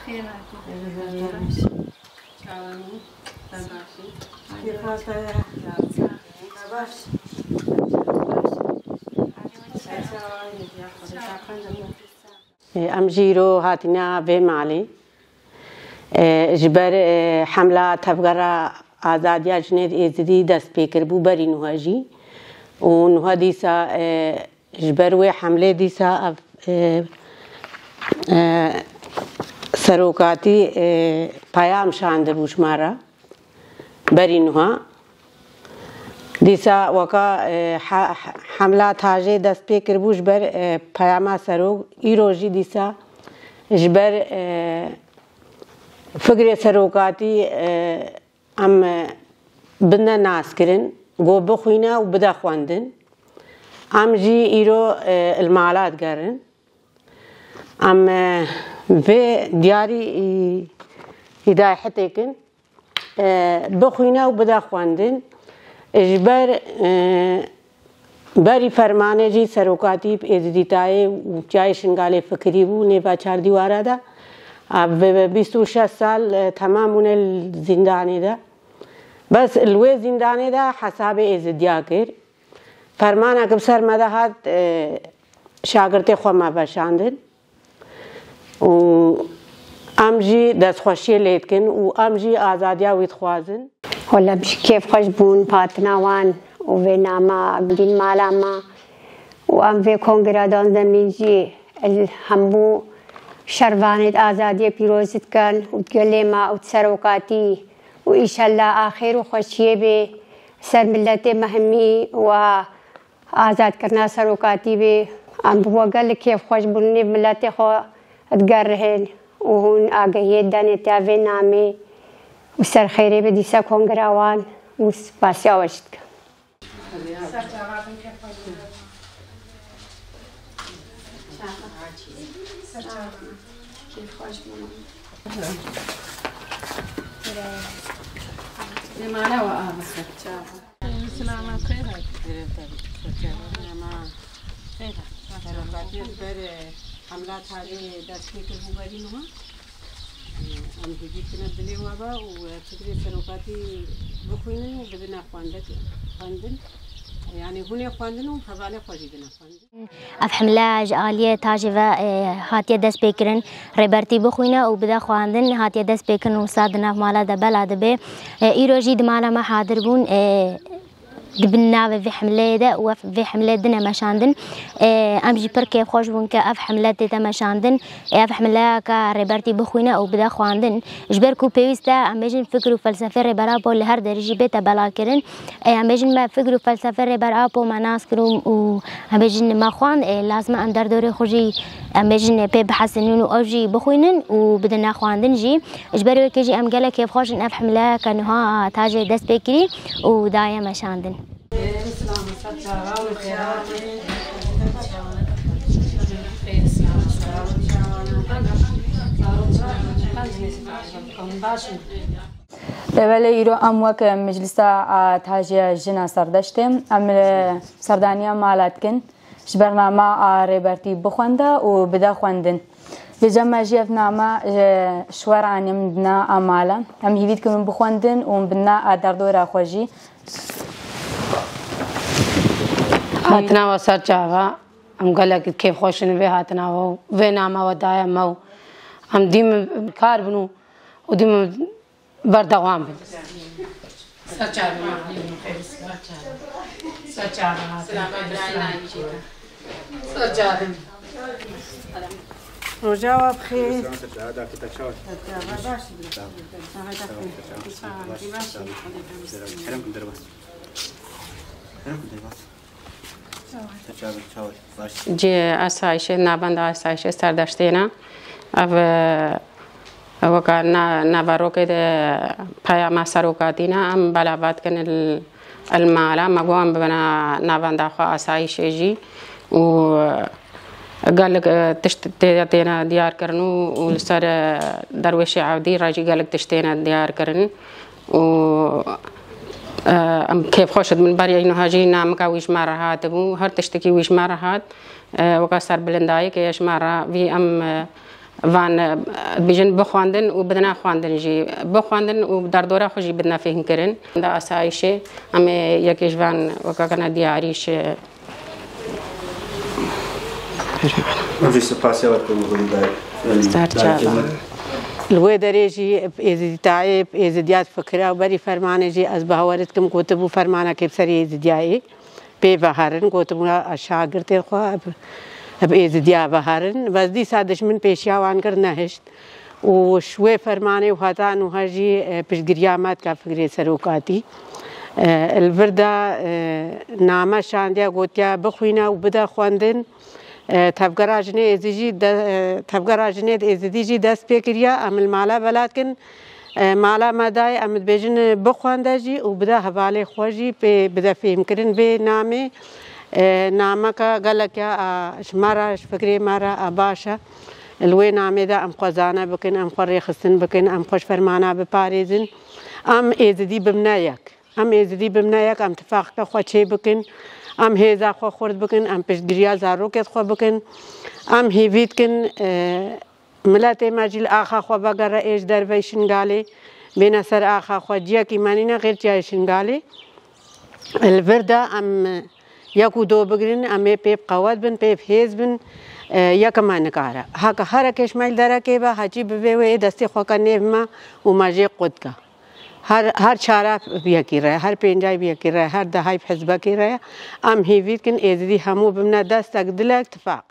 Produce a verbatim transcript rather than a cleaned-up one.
Em jî îro hatine vê malê. E, ji ber, e, hemla Tevgera Azadiya Jinê Êzidî dest pê kiribû berî nuha jî. Û nuha dîsa, e, ji ber wê hemlê dîsa ev, e, e, serokatî, e, peyam şandibû ji me re. Berî nuha. Dîsa weka, e, he-, he-, hemla tajê dest pê kiribû ji ber, e, peyama serok, îro jî dîsa ji ber, e, fikrê serokatî, e, em, e, bidine naskirin, got bixwîne û bide xwendin. Em jî îro, e, li mala digerin. Em, e, vê diyarî î-, îdayê hetêkin, e, bixwîne û bide xwendin. Ji ber, e, berî fermanê jî serokatî Êzidîtayê û çiyayê Şingalê fikirî bû, nêva çar dîwara de. Ev bi bîst û şeş sal, e, temam bûne li zîndanê de. Bes li wê zîndanê de hesabê Êzidiya kir. Fermanek bi ser me de hat, e, şagirtê xwe me veşandin û em jî destxweşiyê lê dikin û em jî azadiya wî dixwazin. Wele bi kêfxweş bûn bi hatina wan û vê nama dîn mala me û em vê kongra danzemîn jî li hemû şervanê di azadiyê pîroz dikin û di gelê me û di serokatî û îşella axêr û xweşiyê bê ser miletê me hemî û a azadkirina serokatî bê. Em bi we gelek kêfxweş bûn, nêv miletê xwe digerihên û hûn agahiyê denê te vê namê û ser xêrê bê dîsa kongira wan û spasiya we jî dikim. Lê mala we ava ser çava. Silama xêr hat. Ema serokatiyê ber hemla tarê dest pê kir bû berî niha. Em hêvî dikine dilê we be û fikrê serokatî bixwînin û bidine xwendek-, xwendin. Yanî hûn ê xwendin û hevalê xwe jî bidine xwendin. Ev hemle ji aliyê tajê ve, e, hatiye destpêkirin. Rêbertî bixwîne û bide xwendin hatiye destpêkirin û wisa di nav mala de bela dibe. E, îro jî di mala me hadir bûn, e, di bin navê vê hemleyê de û ev vê hemlê dine meşandin. E, em jî pir kêfxweş bûn ke ev hemle tête meşandin. E, ev hemleyeke Rêbertî bixwîne û bide xwendin. Ji ber ku pêwîst e, em bêjin fikr û felsefê Rêber Apo li her derê jî bête belakirin. Ê, em bêjin me fikr û felsefê Rêber Apo me nas kir û, û em bêjin me xwend, ê, lazim e em derdorê xwe jî, em bêjin, ê, pê bihesinîn û ew jî bixwînin û bidine xwendin jî. Ji ber wê yekê jî em gelek kêfxweş in ev hemleyeke niha tajê dest pê kirî û daye meşandin. Baş in. Lê belê îro em wek Meclisa a Tajiya Jina Serdeştê, em li serdaniya mala dikin. Ji ber nama a Rêbertî bixwende û bide xwendin. Li cem me jî ev nama, e, ji we re anî min dina a mala. Em hîvî dikin min bixwendin û min bidina a derdora xwe jî. Hatina we ser çava. Em gelek kêfxweş in vê hatina we û vê nama we daye me û em dîm kar bin û, û dîm Berdewam bin. Ser çavê me. Ser çavê me. Ser çavê me. Roja we bi xêr. Kerem kun derbas. Kerem kun derbas. Cê asayişê, navenda asayişê Serdeştê ne. Ev, e, weka na-, naverokê de peyama serokatî ne, em belavat kin il, il mala, me got em bibine navenda xwe asayişê jî û, e, gelek, e, tişt tê-, têne diyar kirin û, û li ser, e, derwêşê Ewdî re jî gelek tişt têne diyar kirin. û, e, em kêfxweş dibin. Berî niha jî namika wî ji me re hatibû. Her tiştekî wî ji me re hat. E, weka serbilindayîkê ye ji me re. Vî em, e, Van, e, dibêjin bixwendin û bidine xwendin jî, bixwendin û derdora xwe jî bidine fêhmkirin. Da asayişê, em ê yekê ji van wekakana diyarîş, e, Em jî spasiya we dikin, Hûrî Dayik. Em, Ser Dayik çava. Hikmet. Li wê derê jî bi êzidîtayê, bi êzidiya difikira û berî fermanê jî ez bawer dikim gotibû fermanekê bi serê êzidiyayê pê veherin, gotibû şagirtê xwe bi, bi êzidiya veherin. Bes dîsa dijmin pêşiya wan kir nehişt. Û ji wê fermanê û heta niha jî, e, piştgiriya me dike fikrê serokatî. E, li vir de, e, name şandiye gotiye bixwîne û bide xwendin. E, Tevgera Jinê Êzî jî de, e, Tevgera Jinê Êzidî jî dest pê kiriye. Em li mala bela dikin. E, mala me dayê, em dibêjin, e, bixwende jî û bide hevalê xwe jî pê bide fêhmkirin vê namê. E, nameke gelek ya, a, ji me re, ji fikrê me re, a, baş e. Li wê namê de em xwe zane bikin, em xwe rêxistin bikin, em xwe ji fermana biparêzin. Em Êzidî bimne yek. Em êzidî bimne yek, em tifaqeke xwe çê bikin, em hêza xwe xurt bikin, em piştgiriya zarokê xwe bikin, em hêvî dikin, e, miletê me jî li axa xwe vegere ê ji derveyî Şingalê, bêne ser axa xwe, ciyekî me nîne xêr çiyayê Şingalê. Li vir de em yek û do bigrin, em ê pê bi qewet bin, pê bi hêz bin, e, yek me nikare. Heke herekê ji me li derekê be, hecî bi vê wê ê destê xwe ke nêv me û me jê qut ke. Her, her çara bi yekî re, her pêncay bi yekî re, her dehay bi hizbekî re, em hêvî dikin êzidî hemû bimne destek, dilek, tifaq.